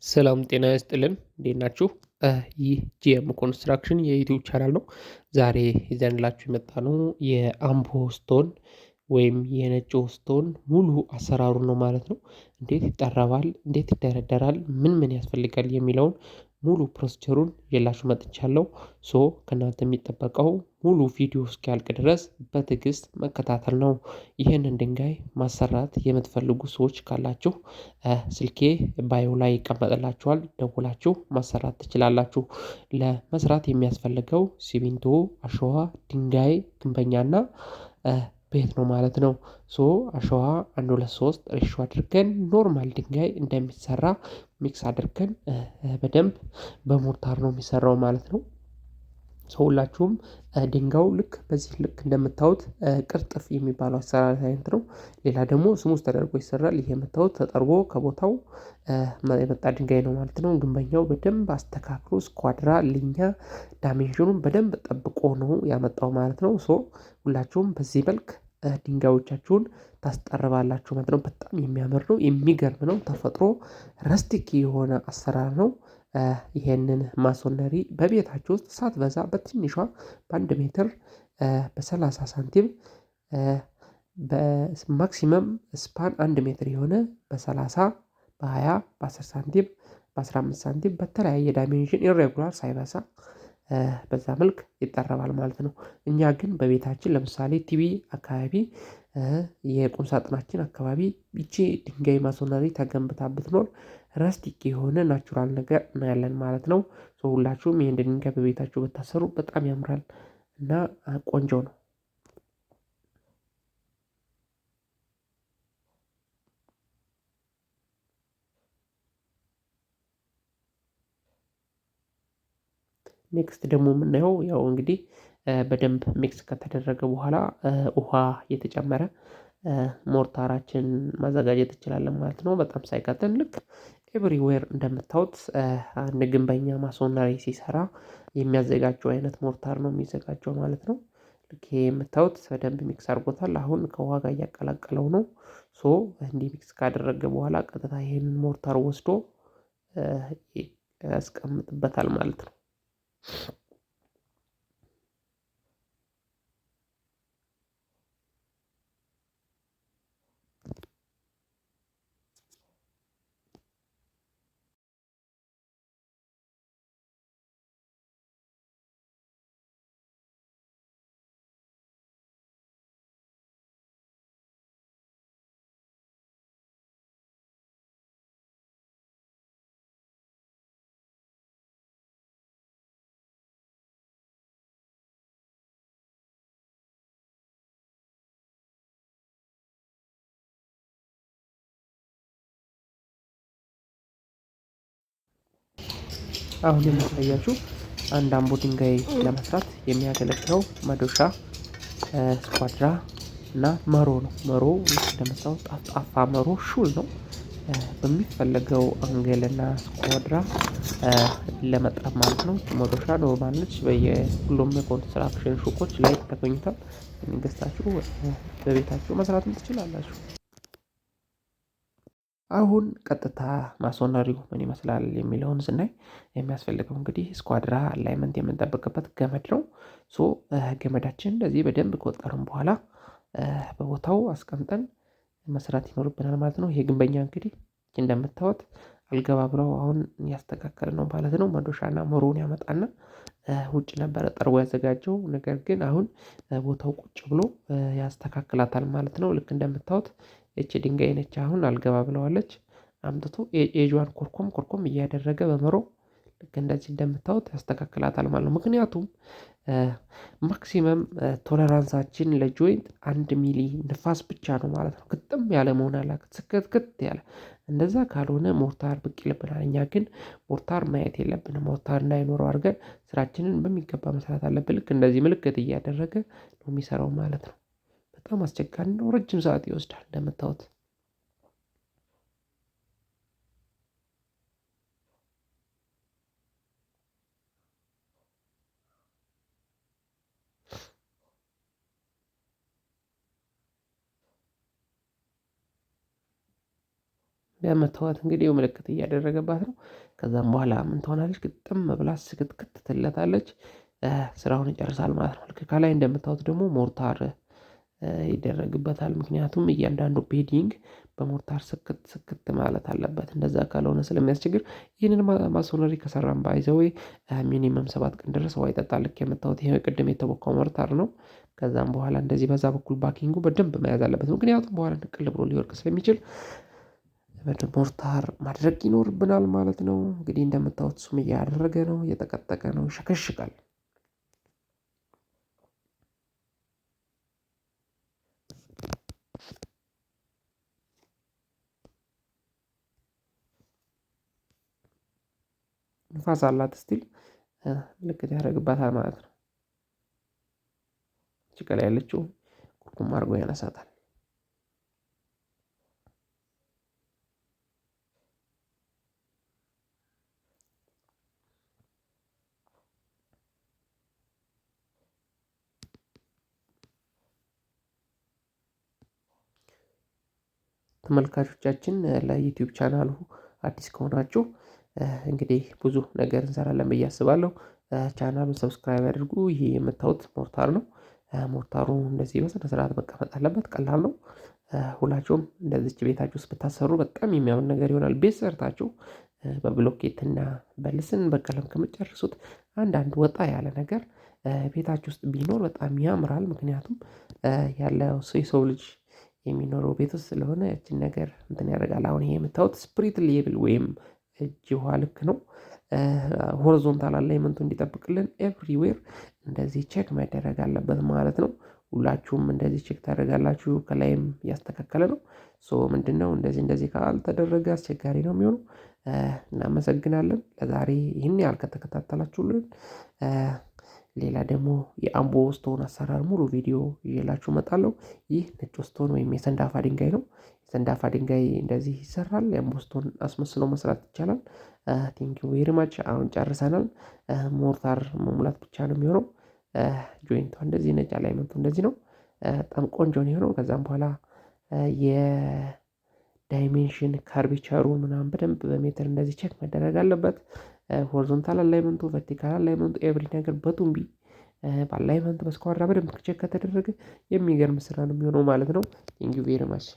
ሰላም ጤና ይስጥልን፣ እንዴት ናችሁ? ይህ GM Construction የ YouTube channel ነው። ዛሬ ይዘንላችሁ የመጣነው የአምቦ stone ወይም የነጭ stone ሙሉ አሰራሩን ነው ማለት ነው። እንዴት ይጠረባል፣ እንዴት ይደረደራል፣ ምን ምን ያስፈልጋል የሚለውን ሙሉ procedure ኡን ይዤላችሁ መጥቻለሁ። So ከእናንተ የሚጠበቀው ሙሉ ቪዲዮ እስኪያልቅ ድረስ በትዕግስት መከታተል ነው። ይህንን ድንጋይ ማሰራት የምትፈልጉ ሰዎች ካላችሁ ስልኬ bio ላይ ይቀመጥላችኋል፣ ደውላችሁ ማሰራት ትችላላችሁ። ለመስራት የሚያስፈልገው ሲሚንቶ፣ አሸዋ፣ ድንጋይ፣ ግንበኛና ቤት ነው ማለት ነው። So አሸዋ 1 2 3 ratio አድርገን normal ድንጋይ እንደሚሰራ mix አድርገን በደንብ በ mortar ነው የሚሰራው ማለት ነው። So ሁላችሁም ድንጋዩ ልክ በዚህ ልክ እንደምታዩት ቅርጥፍ የሚባለው አሰራር አይነት ነው። ሌላ ደግሞ smooth ተደርጎ ይሰራል። ይሄ የምታዩት ተጠርጎ ከቦታው የመጣ ድንጋይ ነው ማለት ነው። ግንበኛው በደንብ አስተካክሎ ስኳድራ፣ ልኛ፣ dimension ኡን በደንብ ጠብቆ ነው ያመጣው ማለት ነው። So ሁላችሁም በዚህ መልክ ድንጋዮቻችሁን ታስጠርባላችሁ ማለት ነው። በጣም የሚያምር ነው፣ የሚገርም ነው። ተፈጥሮ rustic የሆነ አሰራር ነው። ይሄንን masonry በቤታችሁ ውስጥ ሳትበዛ በትንሿ በ1 ሜትር በ30 ሳንቲም በ maximum span 1 ሜትር የሆነ በ30 በ20 በ10 ሳንቲም በ15 ሳንቲም በተለያየ dimension irregular ሳይበዛ በዛ መልክ ይጠረባል ማለት ነው። እኛ ግን በቤታችን ለምሳሌ ቲቪ አካባቢ የቁም ሳጥናችን አካባቢ ይቺ ድንጋይ masonry ተገንብታ ብትኖር rustic የሆነ natural ነገር እናያለን ማለት ነው። ሁላችሁም ይሄን ድንጋይ በቤታችሁ ብታሰሩ በጣም ያምራል እና ቆንጆ ነው። Next ደግሞ የምናየው ያው እንግዲህ በደንብ mix ከተደረገ በኋላ ውሃ የተጨመረ mortar ኣችን ማዘጋጀት እንችላለን ማለት ነው። በጣም ሳይቀጥን ልክ everywhere እንደምታዩት አንድ ግንበኛ masonry ሲሰራ የሚያዘጋጀው አይነት mortar ነው የሚዘጋጀው ማለት ነው። ልክ ይሄ የምታዩት በደንብ mix አድርጎታል። አሁን ከውሃ ጋር እያቀላቀለው ነው። So እንዲህ mix ካደረገ በኋላ ቀጥታ ይሄንን mortar ወስዶ ያስቀምጥበታል ማለት ነው። አሁን የማሳያችሁ አንድ አምቦ ድንጋይ ለመስራት የሚያገለግለው መዶሻ፣ ስኳድራ እና መሮ ነው። መሮ እንደምታዩት ጣፋ መሮ ሹል ነው። በሚፈለገው angle ና ስኳድራ ለመጥረብ ማለት ነው። መዶሻ normal ነች። በየሁሉም የ construction ሱቆች ላይ ተገኝቷል። ገዝታችሁ በቤታችሁ መስራትም ትችላላችሁ። አሁን ቀጥታ masonry ው ምን ይመስላል የሚለውን ስናይ የሚያስፈልገው እንግዲህ ስኳድራ alignment የምንጠብቅበት ገመድ ነው። So ገመዳችን እንደዚህ በደንብ ከወጠርን በኋላ በቦታው አስቀምጠን መስራት ይኖርብናል ማለት ነው። ይሄ ግንበኛ እንግዲህ እንደምታዩት አልገባ ብለው አሁን እያስተካከለ ነው ማለት ነው። መዶሻና መሮውን ያመጣና ውጭ ነበረ ጠርቦ ያዘጋጀው፣ ነገር ግን አሁን ቦታው ቁጭ ብሎ ያስተካክላታል ማለት ነው። ልክ እንደምታዩት እቺ ድንጋይ ነች፣ አሁን አልገባ ብለዋለች። አምጥቶ ኤጇን ኮርኮም ኮርኮም እያደረገ በመሮ ልክ እንደዚህ እንደምታዩት ያስተካክላታል ማለት ነው። ምክንያቱም maximum tolerance ኣችን ለ joint 1 ሚሊ ንፋስ ብቻ ነው ማለት ነው። ግጥም ያለ መሆን አለበት፣ ስክትክት ያለ እንደዛ ካልሆነ mortar ብቅ ይልብናል። እኛ ግን mortar ማየት የለብንም። Mortar እንዳይኖረው አድርገን ስራችንን በሚገባ መስራት አለብን። ልክ እንደዚህ ምልክት እያደረገ ነው የሚሰራው ማለት ነው። በጣም አስቸጋሪ ነው። ረጅም ሰዓት ይወስዳል እንደምታዩት። እንደምታዩት እንግዲህ ምልክት እያደረገባት ነው። ከዛም በኋላ ምን ትሆናለች? ግጥም ብላ ስክትክት ትለታለች። ስራውን ይጨርሳል ማለት ነው። ልክ ከላይ እንደምታዩት ደግሞ mortar ይደረግበታል። ምክንያቱም እያንዳንዱ bedding በ mortar ስክት ስክት ማለት አለበት። እንደዛ ካልሆነ ስለሚያስቸግር ይህንን masonry ከሰራን by the way minimum 7 ቀን ድረስ ውሃ ይጠጣል። ልክ የምታዩት ይሄ ቅድም የተቦካው mortar ነው። ከዛም በኋላ እንደዚህ በዛ በኩል backing ኡ በደንብ መያዝ አለበት። ምክንያቱም በኋላ ንቅል ብሎ ሊወድቅ ስለሚችል mortar ማድረግ ይኖርብናል ማለት ነው። እንግዲህ እንደምታዩት እሱም እያደረገ ነው፣ እየጠቀጠቀ ነው፣ ይሸከሽካል። ንፋስ አላት still ምልክት ያደርግባታል ማለት ነው። እቺ ከላይ ያለችው ኩርኩም አድርጎ ያነሳታል። ተመልካቾቻችን ለዩቲዩብ ቻናሉ አዲስ ከሆናችሁ እንግዲህ ብዙ ነገር እንሰራለን ብዬ አስባለሁ። ቻናሉን subscribe አድርጉ። ይሄ የምታዩት mortar ነው። mortar ኡ እንደዚህ በስነ ስርዓት መቀመጥ አለበት። ቀላል ነው። ሁላችሁም እንደዚች ቤታችሁ ውስጥ ብታሰሩ በጣም የሚያምር ነገር ይሆናል። ቤት ሰርታችሁ በብሎኬትና በልስን በቀለም ከምትጨርሱት አንዳንድ ወጣ ያለ ነገር ቤታችሁ ውስጥ ቢኖር በጣም ያምራል። ምክንያቱም ያለው የሰው ልጅ የሚኖረው ቤት ውስጥ ስለሆነ ያችን ነገር እንትን ያደርጋል። አሁን ይሄ የምታዩት spirit level ወይም እጅ ውሃ ልክ ነው። horizontal alignment ኡ እንዲጠብቅልን everywhere እንደዚህ check መደረግ አለበት ማለት ነው። ሁላችሁም እንደዚህ check ታደርጋላችሁ። ከላይም እያስተካከለ ነው። so ምንድነው እንደዚህ እንደዚህ ካልተደረገ አስቸጋሪ ነው የሚሆነው። እናመሰግናለን ለዛሬ ይህን ያህል ከተከታተላችሁልን። ሌላ ደግሞ የአምቦ stone አሰራር ሙሉ ቪዲዮ ይዤላችሁ እመጣለሁ። ይህ ነጭ stone ወይም የሰንዳፋ ድንጋይ ነው። የሰንዳፋ ድንጋይ እንደዚህ ይሰራል። የአምቦ stone አስመስሎ መስራት ይቻላል። Thank you very much። አሁን ጨርሰናል። Mortar መሙላት ብቻ ነው የሚሆነው። Joint ኧ እንደዚህ ነጭ alignment ኡ እንደዚህ ነው። በጣም ቆንጆ ነው የሆነው። ከዛም በኋላ የ dimension curvature ኡ ምናምን በደንብ በሜትር እንደዚህ check መደረግ አለበት። Horizontal alignment ኡ፣ vertical alignment ኡ every ነገር በቱምቢ በ alignment በስኳድራ በደንብ check ከተደረገ የሚገርም ስራ ነው የሚሆነው ማለት ነው። Thank you very much።